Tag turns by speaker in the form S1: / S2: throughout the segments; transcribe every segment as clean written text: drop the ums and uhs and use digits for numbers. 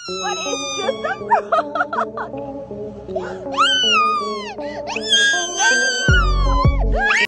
S1: But it's just a frog.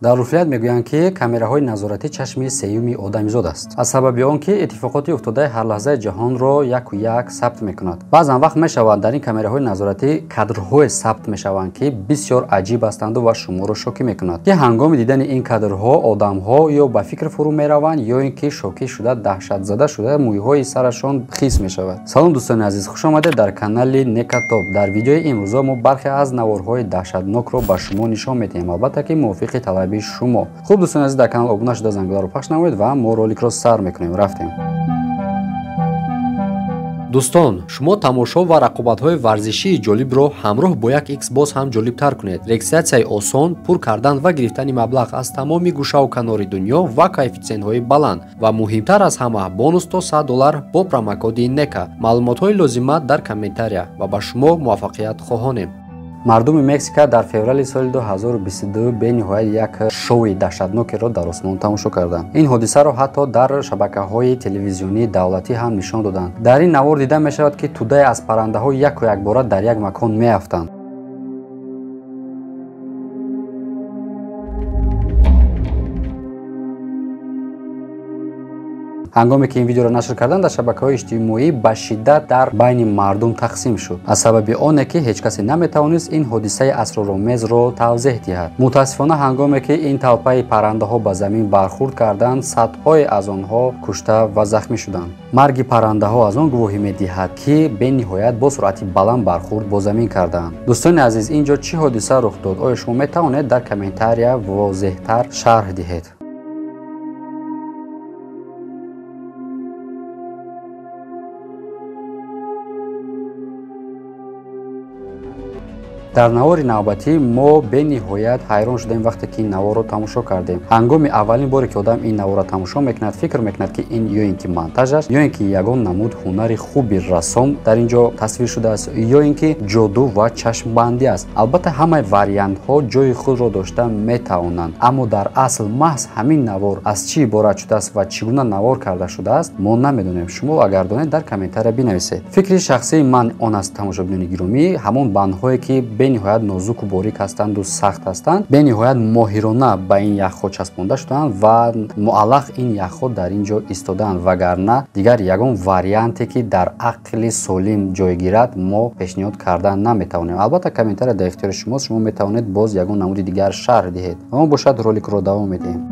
S2: Дар урфият мегӯянд, ки камераҳои назоратӣ чашми сеюми одамизод аст, аз сабаби он ки иттифоқоти уфтодаи ҳар лаҳзаи ҷаҳонро яку як сабт мекунад. Баъзан вақт мешавад, дар ин камераҳои назоратӣ кадрҳое сабт мешаванд, ки бисёр аҷиб ҳастанду ва шуморо шокӣ мекунад, ки ҳангоми дидани ин кадрҳо одамҳо ё ба фикр фурӯ мераванд, ё ин ки шокӣ шуда, даҳшатзада шуда, мӯйҳои сарашон хис мешавад. Салом, дӯстони азиз, хуш омадед дар канали Некатоп. Дар видеои имрӯза мо бархе аз наворҳои даҳшатнокро ба шумо нишон медиҳем, албатта ки мувофиқи талаби шумо. Хуб, дӯстони азиз, дар канал обуна шуда, зангуларо пахш намоед ва мо роликро сар мекунем. Рафтем.
S3: Дӯстон, шумо тамошо ва рақобатҳои варзишии ҷолибро ҳамроҳ бо як икс боз ҳам ҷолибтар кунед. Регистратсияи осон, пур кардан ва гирифтани маблағ аз тамоми гӯшаву канори дунё ва коэффитсиентҳои баланд ва муҳимтар аз ҳама бонус то 100 доллар бо промокоди нека. Маълумотҳои лозима дар комментария ва ба шумо муваффақият хоҳонем.
S2: Мардуми Мексика дар феврали соли 2022 бениҳоят як шоуи даҳшатнокеро дар осмон тамошо карданд. Ин ҳодисаро ҳатто дар шабакаҳои телевизионии давлатӣ ҳам нишон доданд. Дар ин навор дида мешавад, ки тӯдае аз паррандаҳо яку якбора дар як макон меафтанд. Ҳангоме ки ин видеоро нашр карданд, дар шабакаҳои иҷтимоӣ ба шиддат дар байни мардум тақсим шуд, аз сабаби оне ки ҳеҷ касе наметавонист ин ҳодисаи асроромезро тавзеҳ диҳад. Мутаассифона, ҳангоме ки ин талпаи паррандаҳо ба замин бархӯрд карданд, садҳое аз онҳо кушта ва захмӣ шуданд. Марги паррандаҳо аз он гувоҳӣ медиҳад, ки бениҳоят бо суръати баланд бархӯрд бо замин карданд. Дӯстони азиз, ин ҷо чӣ ҳодиса рух дод? Оё шумо метавонед дар комментария возеҳтар шарҳ диҳед? Дар навори навбатӣ мо бениҳоят ҳайрон шудем, вақте ки ин наворро тамошо кардем. Ҳангоми аввалин боре ки одам ин наворро тамошо мекунад, фикр мекунад, ки ин ё ин ки монтаж аст, ё ин ки ягон намуд ҳунари хуби рассом дар ин ҷо тасвир шудааст, ё ин ки ҷоду ва чашмбандӣ аст. Албатта, ҳамаи вариантҳо ҷои худро дошта метавонанд, аммо дар асл маҳз ҳамин навор аз чӣ иборат шудааст ва чӣ гуна навор карда шудааст, мо намедонем. Шумо агар донед, дар комментария бинависед. Фикри шахсии ман он аст, тамошобинони гиромӣ, ҳамон бандҳое ки бениҳоят нозуку борик ҳастанду сахт ҳастанд, бениҳоят моҳирона ба ин яхҳо часпонда шудаанд ва муаллақ ин яхҳо дар ин ҷо истодаанд, вагарна дигар ягон варианте ки дар ақли солим ҷой гирад, мо пешниҳод карда наметавонем. Албатта, комментария дар ихтиёри шумост, шумо метавонед боз ягон намуди дигар шарҳ диҳед ва мо бошад роликро давом медиҳем.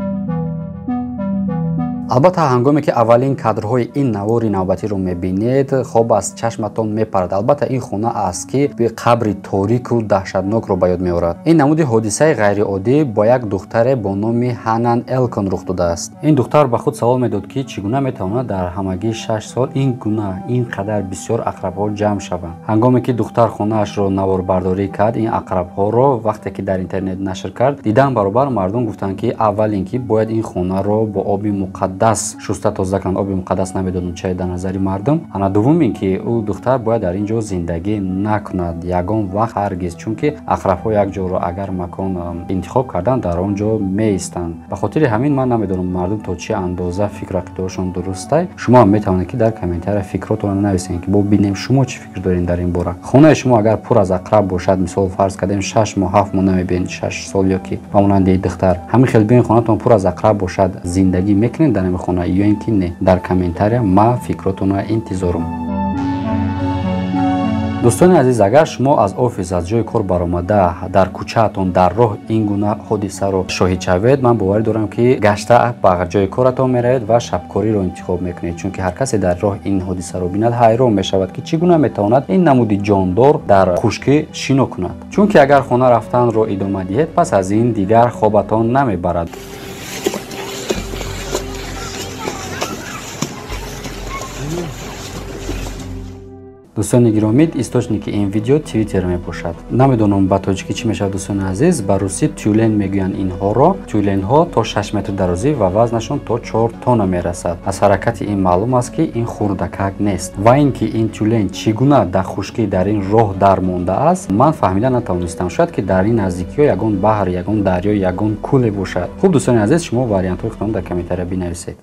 S2: Албатта, ҳангоме ки аввалин кадрҳои ин навори навбатиро мебинед, хоб аз чашматон мепарад. Албатта, ин хона аст, ки қабри торику даҳшатнокро ба ёд меорад. Ин намуди ҳодисаи ғайриоддӣ бо як духтаре бо номи Ҳанан Элкон рух додааст. Ин духтар ба худ савол медод, ки чӣ гуна метавонад дар ҳамагӣ 6 сол ин гуна ин қадар бисёр ақрабҳо ҷамъ шаванд. Ҳангоме ки духтар хонаашро наворбардорӣ кард, ин ақрабҳоро вақте ки дар интернет нашр кард, дидан баробар мардум гуфтанд, ки аввал ин ки бояд ин хонаро бо оби муқаддас шуста тоза кунанд. Оби муқаддас намедонам чай дар назари мардум. Ана дуввум ин ки ӯ духтар бояд дар ин ҷо зиндагӣ накунад ягон вақт ҳаргиз, чунки ақрабҳо як ҷоро агар макон интихоб карданд, дар он ҷо меистанд. Ба хотири ҳамин ман намедонам, мардум то чӣ андоза фикру ақидаҳошон дурустай. Шумо ҳам метавонед, ки дар комментария фикротонро нависед, ки бо бинем шумо чӣ фикр доред дар ин бора. Хонаи шумо агар пур аз ақраб бошад, мисол фарз кардем, 6 моҳ, 7 моҳ намебинед, 6 сол ё ки ба монанди духтар ҳамин хел биён, хонатон пур аз ақраб бошад, зиндагӣ мекунед дар ҳамин хона ё ин ки не? Дар комментария ма фикротонро интизорум. Дӯстони азиз, агар шумо аз офис, аз ҷои кор баромада, дар кӯчаатон, дар роҳ ин гуна ҳодисаро шоҳид шавед, ман боварӣ дорам, ки гашта ба ҷои коратон меравед ва шабкориро интихоб мекунед, чунки ҳар касе дар роҳ ин ҳодисаро бинад, ҳайрон мешавад, ки чӣ гуна метавонад ин намуди ҷондор дар хушкӣ шино кунад. Чунки агар хона рафтанро идома диҳед, пас аз ин дигар хобатон намебарад. Дӯстони гиромӣ, источники ин видео Твиттер мебошад. Намедонам, ба тоҷикӣ чӣ мешавад, дӯстони азиз. Ба русӣ тюлень мегӯянд инҳоро. Тюленҳо то 6 метр дарозӣ ва вазнашон то 4 тонна мерасад. Аз ҳаракати ин маълум аст, ки ин хурдакак нест. Ва ин ки ин тюлень чӣ гуна дар хушкӣ дар ин роҳ дар мондааст, ман фаҳмида натавонистам. Шояд ки дар ин наздикиҳо ягон баҳр, ягон дарё, ягон кӯле бошад. Хуб, дӯстони азиз, шумо вариантҳои худтон дар комментария бинависед.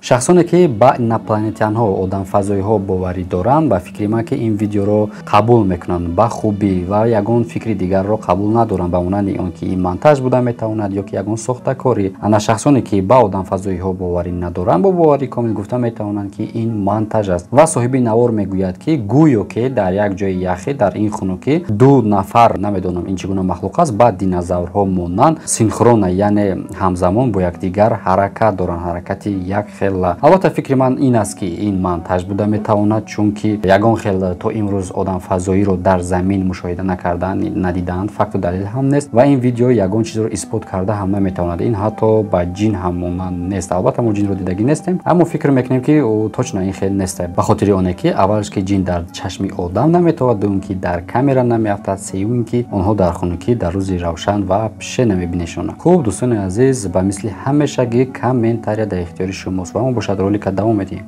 S2: Шахсоне ки ба инопланетянҳо, одамфазоиҳо боварӣ доранд, ба фикри ман ки ин видеоро қабул мекунанд ба хубӣ ва ягон фикри дигарро қабул надоранд, ба монанди он ки ин монтаж буда метавонад ё ки ягон сохтакорӣ. Ана шахсоне ки ба одамфазоиҳо боварӣ надоранд, бо боварӣ комил гуфта метавонанд ки ин монтаж аст. Ва соҳиби навор мегӯяд ки гӯё ки дар як ҷои яхе дар ин хунукӣ ду нафар, намедонам ин чӣ гуна махлуқ аст, ба динозаврҳо монанд синхрона, яъне ҳамзамон бо якдигар ҳаракат доранд, ҳаракати як хел. Албатта фикри ман ин аст ки ин монтаж буда метавонад, чунки ягон хел то имрӯз одамфазоиро дар замин мушоҳида накардаанд, надидаанд, факту далел ҳам нест ва ин видео ягон чизро исбот карда ҳам наметавонад. Ин ҳатто ба ҷин ҳам монанд нест. Албатта мо ҷинро дидагӣ нестем, аммо фикр мекунем ки точно ин хел нест, ба хотири оне ки аввалш ки ҷин дар чашми одам наметавад, дуюм ки дар камера намеафтад, сеюм ки онҳо дар хунукӣ дар рӯзи равшан ва пише намебинешонанд. Хуб дӯстони азиз, ба мисли ҳамешагӣ комментария дар ихтиёри шумост ва мо бошад ролика давом медиҳем.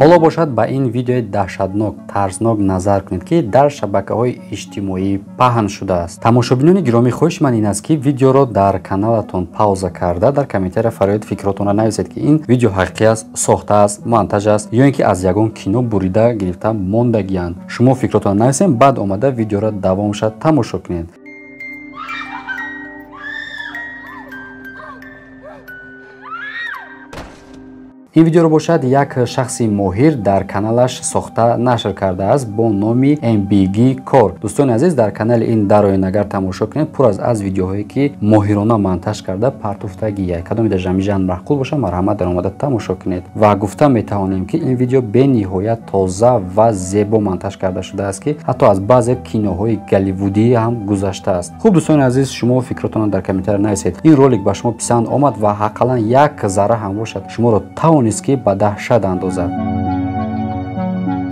S2: Ҳоло бошад ба ин видеои даҳшатнок, тарснок назар кунед ки дар шабакаҳои иҷтимоӣ паҳн шудааст. Тамошобинони гиромӣ, хоҳиши ман ин аст ки видеоро дар каналатон пауза карда дар комментария фарёд фикротонро нависед ки ин видео ҳақиқӣ аст, сохта аст, монтаж аст ё ин ки аз ягон кино бурида гирифта мондагианд. Шумо фикротонро нависем, баъд омада видеоро давомша тамошо кунед. Ин видеоро бошад як шахси моҳир дар каналаш сохта нашр кардааст бо номи MBG Кор. Дӯстони азиз, дар канали ин дароин агар тамошо кунед, пур аз видеоҳое ки моҳирона монтаж карда партуфтагия. Кадоме дар ҳамин жанр маъқул бошад, марҳамат дар омада тамошо кунед. Ва гуфта метавонем ки ин видео бениҳоят тоза ва зебо монтаж карда шудааст ки ҳатто аз баъзе киноҳои голливудӣ ҳам гузаштааст. Хуб дӯстони азиз, шумо фикротонро дар комментария нависед. Ин ролик ба шумо писанд омад ва ҳаққалан як зарра ҳам бошад шуморо тавонист ки ба даҳшат андозад.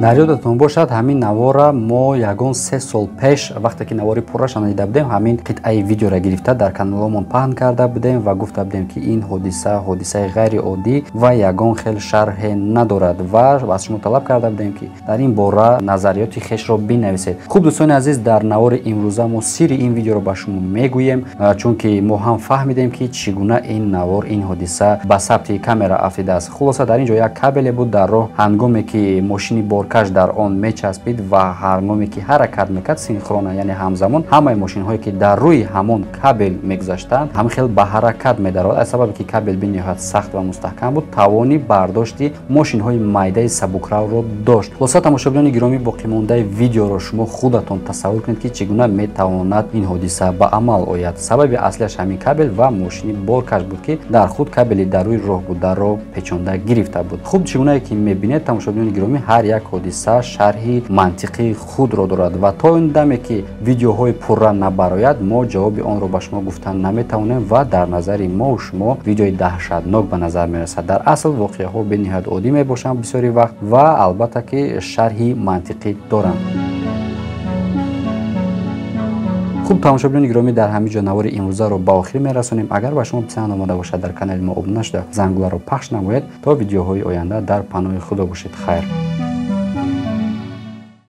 S2: Дар ёдатон бошад, ҳамин навора мо ягон 3 сол пеш вақте ки навори пурраша надида будем, ҳамин қитъаи видеоро гирифта дар каналҳомон паҳн карда будем ва гуфта будем ки ин ҳодиса ҳодисаи ғайриоддӣ ва ягон хел шарҳе надорад ва аз шумо талаб карда будем ки дар ин бора назариёти хешро бинависед. Хуб дӯстони азиз, дар навори имрӯза мо сирри ин видеоро ба шумо мегӯем, чунки мо ҳам фаҳмидем ки чӣ гуна ин навор, ин ҳодиса ба сабти камера афтидааст. Хулоса, дар ин ҷо як кабеле буд дар роҳ, ҳангоме ки мошини бор каш дар он мечаспид ва ҳангоме ки ҳаракат мекард синхрона, яъне ҳамзамон ҳамаи мошинҳое ки дар рӯи ҳамон кабел мегузаштанд ҳам хел ба ҳаракат медаровад. Аз сабабе ки кабел бениҳоят сахт ва мустаҳкам буд, тавони бардошти мошинҳои майдаи сабукравро дошт. Хулоса, тамошобинони гиромӣ, боқимондаи видеоро шумо худатон тасаввур кунед ки чӣ гуна метавонад ин ҳодиса ба амал ояд. Сабаби аслиаш ҳамин кабел ва мошини боркаш буд ки дар худ кабели дар рӯи роҳ бударо печонда гирифта буд. Хуб, чӣ гунае ки мебинед, тамошобинони гиромӣ, ҳар як ҳодиса шарҳи мантиқии худро дорад ва то он даме ки видеоҳои пурра набарояд, мо ҷавоби онро ба шумо гуфтан наметавонем ва дар назари мо шумо видеои даҳшатнок ба назар мерасад. Дар асл воқеаҳо бениҳоят оддӣ мебошанд бисёри вақт ва албатта ки шарҳи мантиқӣ доранд. Хуб, тамошобинони гиромӣ, дар ҳамин ҷо навори имрӯзаро ба охир мерасонем. Агар ба шумо писанд омада бошад, дар канали мо обуна шуда зангуларо пахш намоед то видеоҳои оянда дар паноҳи Худо бошед. Хайр.